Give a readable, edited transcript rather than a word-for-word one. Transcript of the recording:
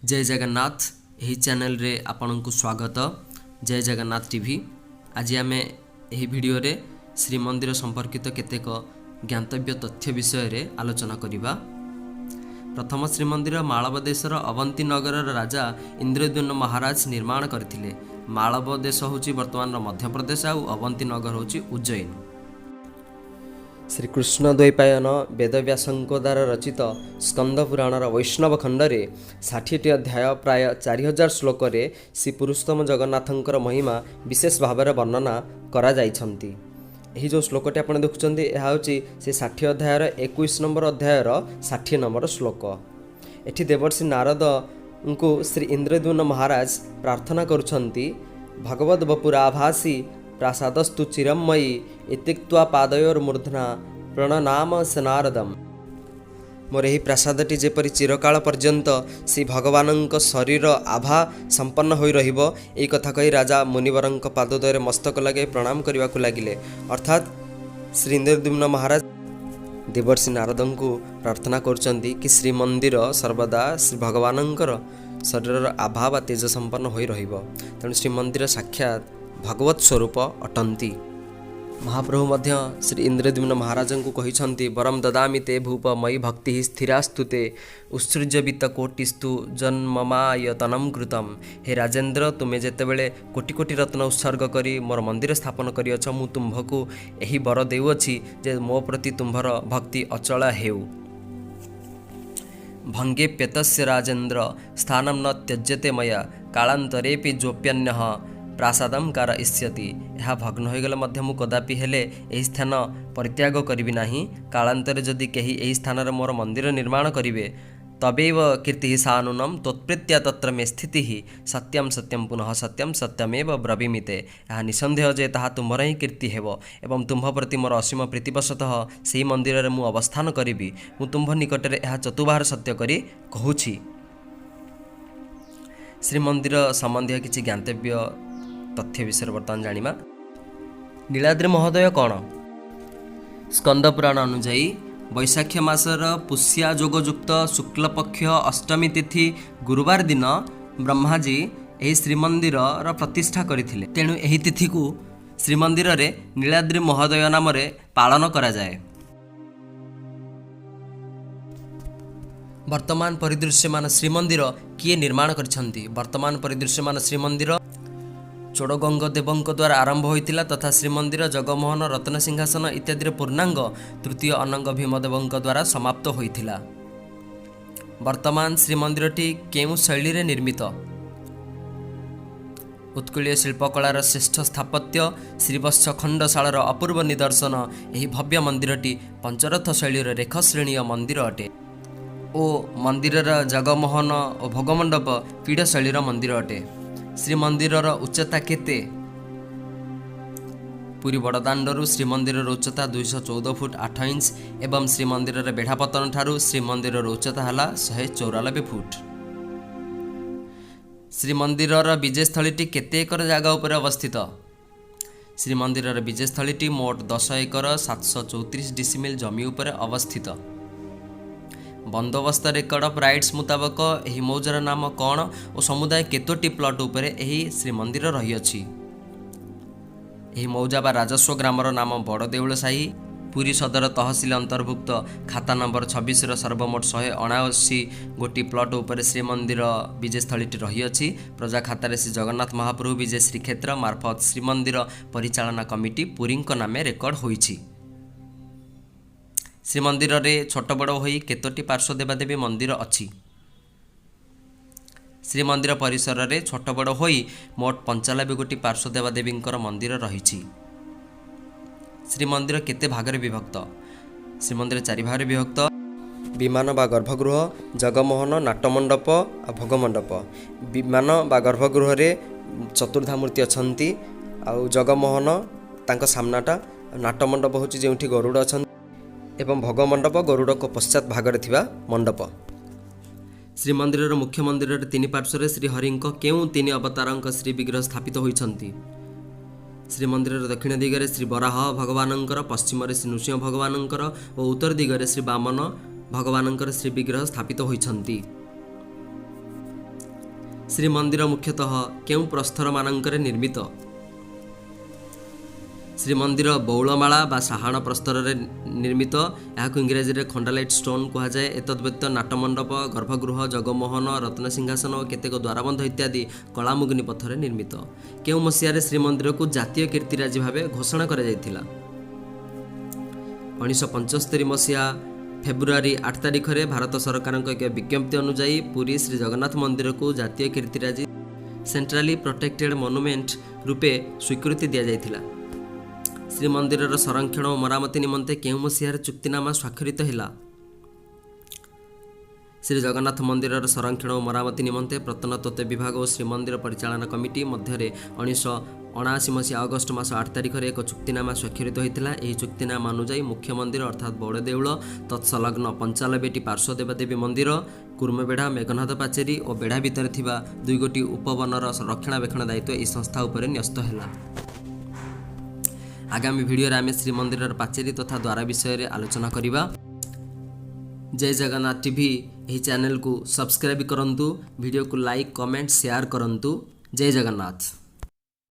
ଜୟ ଜଗନ୍ନାଥ। ଏହି ଚ୍ୟାନେଲରେ ଆପଣଙ୍କୁ ସ୍ୱାଗତ, ଜୟ ଜଗନ୍ନାଥ ଟିଭି। ଆଜି ଆମେ ଏହି ଭିଡ଼ିଓରେ ଶ୍ରୀମନ୍ଦିର ସମ୍ପର୍କିତ କେତେକ ଜ୍ଞାତବ୍ୟ ତଥ୍ୟ ବିଷୟରେ ଆଲୋଚନା କରିବା। ପ୍ରଥମ ଶ୍ରୀମନ୍ଦିର ମାଳବ ଦେଶର ଅବନ୍ତୀ ନଗରର ରାଜା ଇନ୍ଦ୍ରଦ୍ୟୁମ୍ନ ମହାରାଜ ନିର୍ମାଣ କରିଥିଲେ। ମାଳବ ଦେଶ ହେଉଛି ବର୍ତ୍ତମାନର ମଧ୍ୟପ୍ରଦେଶ ଆଉ ଅବନ୍ତୀ ନଗର ହେଉଛି ଉଜ୍ଜୟିନ। ଶ୍ରୀକୃଷ୍ଣ ଦ୍ୱୈପାୟନ ବେଦବ୍ୟାସଙ୍କ ଦ୍ୱାରା ରଚିତ ସ୍କନ୍ଦ ପୁରାଣର ବୈଷ୍ଣବ ଖଣ୍ଡରେ 60ଟି ଅଧ୍ୟାୟ, ପ୍ରାୟ 4000 ଶ୍ଲୋକରେ ଶ୍ରୀ ପୁରୁଷୋତ୍ତମ ଜଗନ୍ନାଥଙ୍କର ମହିମା ବିଶେଷ ଭାବରେ ବର୍ଣ୍ଣନା କରାଯାଇଛନ୍ତି। ଏହି ଯେଉଁ ଶ୍ଲୋକଟି ଆପଣ ଦେଖୁଛନ୍ତି, ଏହା ହେଉଛି ସେ 60 ଅଧ୍ୟାୟର 21 ନମ୍ବର ଅଧ୍ୟାୟର 60 ନମ୍ବର ଶ୍ଲୋକ। ଏଠି ଦେବର୍ଷି ନାରଦଙ୍କୁ ଶ୍ରୀ ଇନ୍ଦ୍ରଦ୍ୟୁମ୍ନ ମହାରାଜ ପ୍ରାର୍ଥନା କରୁଛନ୍ତି, "ଭଗବଦ୍ ବପୁରାଭାସି ପ୍ରାସାଦସ୍ତୁ ଚିରମୟୀ ଇତ୍ୟୁକ୍ତ୍ୱା ପାଦୟୋର୍ମୂର୍ଦ୍ଧ୍ନା ପ୍ରଣନାମ ସ ନାରଦମ୍।" ମୋର ଏହି ପ୍ରାସାଦଟି ଯେପରି ଚିରକାଳ ପର୍ଯ୍ୟନ୍ତ ଶ୍ରୀ ଭଗବାନଙ୍କ ଶରୀର ଆଭା ସମ୍ପନ୍ନ ହୋଇ ରହିବ, ଏହି କଥା କହି ରାଜା ମୁନିବରଙ୍କ ପାଦଦ୍ୱୟରେ ମସ୍ତକ ଲଗାଇ ପ୍ରଣାମ କରିବାକୁ ଲାଗିଲେ। ଅର୍ଥାତ୍ ଶ୍ରୀ ଇନ୍ଦ୍ରଦ୍ୟୁମ୍ନ ମହାରାଜ ଦେବର୍ଷି ନାରଦଙ୍କୁ ପ୍ରାର୍ଥନା କରୁଛନ୍ତି କି ଶ୍ରୀମନ୍ଦିର ସର୍ବଦା ଶ୍ରୀ ଭଗବାନଙ୍କର ଶରୀରର ଆଭା ବା ତେଜ ସମ୍ପନ୍ନ ହୋଇ ରହିବ। ତେଣୁ ଶ୍ରୀମନ୍ଦିର ସାକ୍ଷାତ ଭଗବତ ସ୍ୱରୂପ ଅଟନ୍ତି। ମହାପ୍ରଭୁ ମଧ୍ୟ ଶ୍ରୀ ଇନ୍ଦ୍ରଦ୍ୟୁମ୍ନ ମହାରାଜଙ୍କୁ କହିଛନ୍ତି, "ବରମ ଦଦାମି ତେ ଭୂପ ମୟି ଭକ୍ତି ସ୍ଥିରାସ୍ତୁ ତେ ଉତ୍ସୃଜ୍ୟ ବିତ୍ତ କୋଟିସ୍ତୁ ଯନ୍ମମାୟତନମ୍ କୃତମ୍।" ହେ ରାଜେନ୍ଦ୍ର, ତୁମେ ଯେତେବେଳେ କୋଟି କୋଟି ରତ୍ନ ଉତ୍ସର୍ଗ କରି ମୋର ମନ୍ଦିର ସ୍ଥାପନ କରିଅଛ, ମୁଁ ତୁମ୍ଭକୁ ଏହି ବର ଦେଉଅଛି ଯେ ମୋ ପ୍ରତି ତୁମ୍ଭର ଭକ୍ତି ଅଚଳ ହେଉ। "ଭଙ୍ଗେପ୍ୟେତସ୍ୟ ରାଜେନ୍ଦ୍ର ସ୍ଥାनं ନ ତ୍ୟଜ୍ୟତେ ମୟା କାଳାନ୍ତରେପି ଯୋପ୍ୟନ୍ୟଃ ପ୍ରାସାଦಂ କାରୟିଷ୍ୟତି।" ଏହା ଭଗ୍ନ ହୋଇଗଲେ ମଧ୍ୟ ମୁଁ କଦାପି ହେଲେ ଏହି ସ୍ଥାନ ପରିତ୍ୟାଗ କରିବି ନାହିଁ। କାଳାନ୍ତରେ ଯଦି କେହି ଏହି ସ୍ଥାନରେ ମୋର ମନ୍ଦିର ନିର୍ମାଣ କରିବେ, "ତବୈବ କୀର୍ତ୍ତି ସା ନୂନମ୍ ତ୍ୱତ୍ପ୍ରୀତ୍ୟା ତତ୍ର ମେ ସ୍ଥିତିଃ ସତ୍ୟମ୍ ସତ୍ୟମ୍ ପୁନଃ ସତ୍ୟମ୍ ସତ୍ୟମେବ ବ୍ରବୀମି ତେ।" ଏହା ନିଃସନ୍ଦେହ ଯେ ତାହା ତୁମ୍ଭର ହିଁ କୀର୍ତ୍ତି ହେବ ଏବଂ ତୁମ୍ଭ ପ୍ରତି ମୋର ଅସୀମ ପ୍ରୀତିବଶତଃ ସେହି ମନ୍ଦିରରେ ମୁଁ ଅବସ୍ଥାନ କରିବି। ମୁଁ ତୁମ୍ଭ ନିକଟରେ ଏହା ଚତୁର୍ବାର ସତ୍ୟ କରି କହୁଛି। ଶ୍ରୀମନ୍ଦିର ସମ୍ବନ୍ଧୀୟ କିଛି ଜ୍ଞାତବ୍ୟ ତଥ୍ୟ ବିଷୟରେ ବର୍ତ୍ତମାନ ଜାଣିବା। ନୀଳାଦ୍ରି ମହୋଦୟ କ'ଣ? ସ୍କନ୍ଦ ପୁରାଣ ଅନୁଯାୟୀ ବୈଶାଖ ମାସର ପୁଷ୍ୟା ଯୋଗଯୁକ୍ତ ଶୁକ୍ଲପକ୍ଷ ଅଷ୍ଟମୀ ତିଥି ଗୁରୁବାର ଦିନ ବ୍ରହ୍ମାଜୀ ଏହି ଶ୍ରୀମନ୍ଦିରର ପ୍ରତିଷ୍ଠା କରିଥିଲେ। ତେଣୁ ଏହି ତିଥିକୁ ଶ୍ରୀମନ୍ଦିରରେ ନୀଳାଦ୍ରି ମହୋଦୟ ନାମରେ ପାଳନ କରାଯାଏ। ବର୍ତ୍ତମାନ ପରିଦୃଶ୍ୟମାନ ଶ୍ରୀମନ୍ଦିର କିଏ ନିର୍ମାଣ କରିଛନ୍ତି? ବର୍ତ୍ତମାନ ପରିଦୃଶ୍ୟମାନ ଶ୍ରୀମନ୍ଦିର ଚୋଡ଼ଗଙ୍ଗ ଦେବଙ୍କ ଦ୍ୱାରା ଆରମ୍ଭ ହୋଇଥିଲା ତଥା ଶ୍ରୀମନ୍ଦିର, ଜଗମୋହନ, ରତ୍ନ ସିଂହାସନ ଇତ୍ୟାଦିର ପୂର୍ଣ୍ଣାଙ୍ଗ ତୃତୀୟ ଅନଙ୍ଗ ଭୀମଦେବଙ୍କ ଦ୍ୱାରା ସମାପ୍ତ ହୋଇଥିଲା। ବର୍ତ୍ତମାନ ଶ୍ରୀମନ୍ଦିରଟି କେଉଁ ଶୈଳୀରେ ନିର୍ମିତ? ଉତ୍କଳୀୟ ଶିଳ୍ପକଳାର ଶ୍ରେଷ୍ଠ ସ୍ଥାପତ୍ୟ ଶ୍ରୀବତ୍ସ ଖଣ୍ଡଶାଳର ଅପୂର୍ବ ନିଦର୍ଶନ ଏହି ଭବ୍ୟ ମନ୍ଦିରଟି ପଞ୍ଚରଥ ଶୈଳୀର ରେଖଶ୍ରେଣୀୟ ମନ୍ଦିର ଅଟେ ଓ ମନ୍ଦିରର ଜଗମୋହନ ଓ ଭୋଗମଣ୍ଡପ ପୀଢ଼ ଶୈଳୀର ମନ୍ଦିର ଅଟେ। ଶ୍ରୀମନ୍ଦିରର ଉଚ୍ଚତା କେତେ? ପୁରୀ ବଡ଼ଦାଣ୍ଡରୁ ଶ୍ରୀମନ୍ଦିରର ଉଚ୍ଚତା 214 ଫୁଟ 8 ଇଞ୍ଚ ଏବଂ ଶ୍ରୀମନ୍ଦିରର ବେଢ଼ାପତନ ଠାରୁ ଶ୍ରୀମନ୍ଦିରର ଉଚ୍ଚତା ହେଲା 194 ଫୁଟ। ଶ୍ରୀମନ୍ଦିରର ବିଜେସ୍ଥଳୀଟି କେତେ ଏକର ଜାଗା ଉପରେ ଅବସ୍ଥିତ? ଶ୍ରୀମନ୍ଦିରର ବିଜେସ୍ଥଳୀଟି ମୋଟ 10 ଏକର 734 ଡିସିମିଲ ଜମି ଉପରେ ଅବସ୍ଥିତ। ବନ୍ଦୋବସ୍ତ ରେକର୍ଡ ଅଫ୍ ରାଇଟ୍ସ ମୁତାବକ ଏହି ମୌଜାର ନାମ କ'ଣ ଓ ସମୁଦାୟ କେତୋଟି ପ୍ଲଟ୍ ଉପରେ ଏହି ଶ୍ରୀମନ୍ଦିର ରହିଅଛି? ଏହି ମୌଜା ବା ରାଜସ୍ୱ ଗ୍ରାମର ନାମ ବଡ଼ଦେଉଳ ସାହି। ପୁରୀ ସଦର ତହସିଲ ଅନ୍ତର୍ଭୁକ୍ତ ଖାତା ନମ୍ବର 26ର ସର୍ବମୋଟ 179 ଗୋଟି ପ୍ଲଟ୍ ଉପରେ ଶ୍ରୀମନ୍ଦିର ବିଜେସ୍ଥଳୀଟି ରହିଅଛି। ପ୍ରଜା ଖାତାରେ ଶ୍ରୀ ଜଗନ୍ନାଥ ମହାପ୍ରଭୁ ବିଜେ ଶ୍ରୀକ୍ଷେତ୍ର ମାର୍ଫତ ଶ୍ରୀମନ୍ଦିର ପରିଚାଳନା କମିଟି, ପୁରୀଙ୍କ ନାମେ ରେକର୍ଡ ହୋଇଛି। ଶ୍ରୀମନ୍ଦିରରେ ଛୋଟ ବଡ଼ ହୋଇ କେତୋଟି ପାର୍ଶ୍ୱ ଦେବାଦେବୀ ମନ୍ଦିର ଅଛି? ଶ୍ରୀମନ୍ଦିର ପରିସରରେ ଛୋଟ ବଡ଼ ହୋଇ ମୋଟ 95 ଗୋଟି ପାର୍ଶ୍ୱ ଦେବାଦେବୀଙ୍କର ମନ୍ଦିର ରହିଛି। ଶ୍ରୀମନ୍ଦିର କେତେ ଭାଗରେ ବିଭକ୍ତ? ଶ୍ରୀମନ୍ଦିର ଚାରି ଭାଗରେ ବିଭକ୍ତ: ବିମାନ ବା ଗର୍ଭଗୃହ, ଜଗମୋହନ, ନାଟମଣ୍ଡପ ଆଉ ଭୋଗମଣ୍ଡପ। ବିମାନ ବା ଗର୍ଭଗୃହରେ ଚତୁର୍ଦ୍ଧାମୂର୍ତ୍ତି ଅଛନ୍ତି ଆଉ ଜଗମୋହନ ତାଙ୍କ ସାମ୍ନାଟା। ନାଟମଣ୍ଡପ ହେଉଛି ଯେଉଁଠି ଗରୁଡ଼ ଅଛନ୍ତି ଏବଂ ଭୋଗମଣ୍ଡପ ଗରୁଡ଼ଙ୍କ ପଶ୍ଚାତ ଭାଗରେ ଥିବା ମଣ୍ଡପ। ଶ୍ରୀମନ୍ଦିରର ମୁଖ୍ୟ ମନ୍ଦିରରେ ତିନି ପାର୍ଶ୍ୱରେ ଶ୍ରୀହରିଙ୍କ କେଉଁ ତିନି ଅବତାରଙ୍କ ଶ୍ରୀ ବିଗ୍ରହ ସ୍ଥାପିତ ହୋଇଛନ୍ତି? ଶ୍ରୀମନ୍ଦିରର ଦକ୍ଷିଣ ଦିଗରେ ଶ୍ରୀ ବରାହ ଭଗବାନଙ୍କର, ପଶ୍ଚିମରେ ଶ୍ରୀ ନୃସିଂହ ଭଗବାନଙ୍କର ଓ ଉତ୍ତର ଦିଗରେ ଶ୍ରୀ ବାମନ ଭଗବାନଙ୍କର ଶ୍ରୀ ବିଗ୍ରହ ସ୍ଥାପିତ ହୋଇଛନ୍ତି। ଶ୍ରୀମନ୍ଦିର ମୁଖ୍ୟତଃ କେଉଁ ପ୍ରସ୍ତରମାନଙ୍କରେ ନିର୍ମିତ? ଶ୍ରୀମନ୍ଦିର ବଉଳମାଳା ବା ସାହାଣ ପ୍ରସ୍ତରରେ ନିର୍ମିତ। ଏହାକୁ ଇଂରାଜୀରେ ଖଣ୍ଡାଲାଇଟ୍ ଷ୍ଟୋନ୍ କୁହାଯାଏ। ଏତଦ୍ବ୍ୟତୀତ ନାଟମଣ୍ଡପ, ଗର୍ଭଗୃହ, ଜଗମୋହନ, ରତ୍ନସିଂହାସନ ଓ କେତେକ ଦ୍ୱାରବନ୍ଧ ଇତ୍ୟାଦି କଳାମୁଗୁନି ପଥରରେ ନିର୍ମିତ। କେଉଁ ମସିହାରେ ଶ୍ରୀମନ୍ଦିରକୁ ଜାତୀୟ କୀର୍ତ୍ତିରାଜି ଭାବେ ଘୋଷଣା କରାଯାଇଥିଲା? 1975 ମସିହା ଫେବୃଆରୀ 8 ତାରିଖରେ ଭାରତ ସରକାରଙ୍କ ଏକ ବିଜ୍ଞପ୍ତି ଅନୁଯାୟୀ ପୁରୀ ଶ୍ରୀ ଜଗନ୍ନାଥ ମନ୍ଦିରକୁ ଜାତୀୟ କୀର୍ତ୍ତିରାଜି, ସେଣ୍ଟ୍ରାଲି ପ୍ରୋଟେକ୍ଟେଡ୍ ମନୁମେଣ୍ଟ ରୂପେ ସ୍ୱୀକୃତି ଦିଆଯାଇଥିଲା। ଶ୍ରୀମନ୍ଦିରର ସଂରକ୍ଷଣ ଓ ମରାମତି ନିମନ୍ତେ କେଉଁ ମସିହାରେ ଚୁକ୍ତିନାମା ସ୍ୱାକ୍ଷରିତ ହେଲା? ଶ୍ରୀ ଜଗନ୍ନାଥ ମନ୍ଦିରର ସଂରକ୍ଷଣ ଓ ମରାମତି ନିମନ୍ତେ ପ୍ରତ୍ନତତ୍ତ୍ୱ ବିଭାଗ ଓ ଶ୍ରୀମନ୍ଦିର ପରିଚାଳନା କମିଟି ମଧ୍ୟରେ 1979 ମସିହା ଅଗଷ୍ଟ ମାସ 8 ତାରିଖରେ ଏକ ଚୁକ୍ତିନାମା ସ୍ୱାକ୍ଷରିତ ହୋଇଥିଲା। ଏହି ଚୁକ୍ତିନାମା ଅନୁଯାୟୀ ମୁଖ୍ୟ ମନ୍ଦିର ଅର୍ଥାତ୍ ବଡ଼ଦେଉଳ, ତତ୍ସଂଲଗ୍ନ 95ଟି ପାର୍ଶ୍ୱ ଦେବାଦେବୀ ମନ୍ଦିର, କୁର୍ମବେଢ଼ା, ମେଘନାଦ ପାଚେରୀ ଓ ବେଢ଼ା ଭିତରେ ଥିବା ଦୁଇଗୋଟି ଉପବନର ରକ୍ଷଣାବେକ୍ଷଣ ଦାୟିତ୍ୱ ଏହି ସଂସ୍ଥା ଉପରେ ନ୍ୟସ୍ତ ହେଲା। ଆଗାମୀ ଭିଡ଼ିଓରେ ଆମେ ଶ୍ରୀମନ୍ଦିରର ପାଚେରୀ ତଥା ଦ୍ୱାର ବିଷୟରେ ଆଲୋଚନା କରିବା। ଜୟ ଜଗନ୍ନାଥ ଟିଭି ଏହି ଚ୍ୟାନେଲକୁ ସବସ୍କ୍ରାଇବ୍ କରନ୍ତୁ, ଭିଡ଼ିଓକୁ ଲାଇକ୍, କମେଣ୍ଟ, ସେୟାର କରନ୍ତୁ। ଜୟ ଜଗନ୍ନାଥ।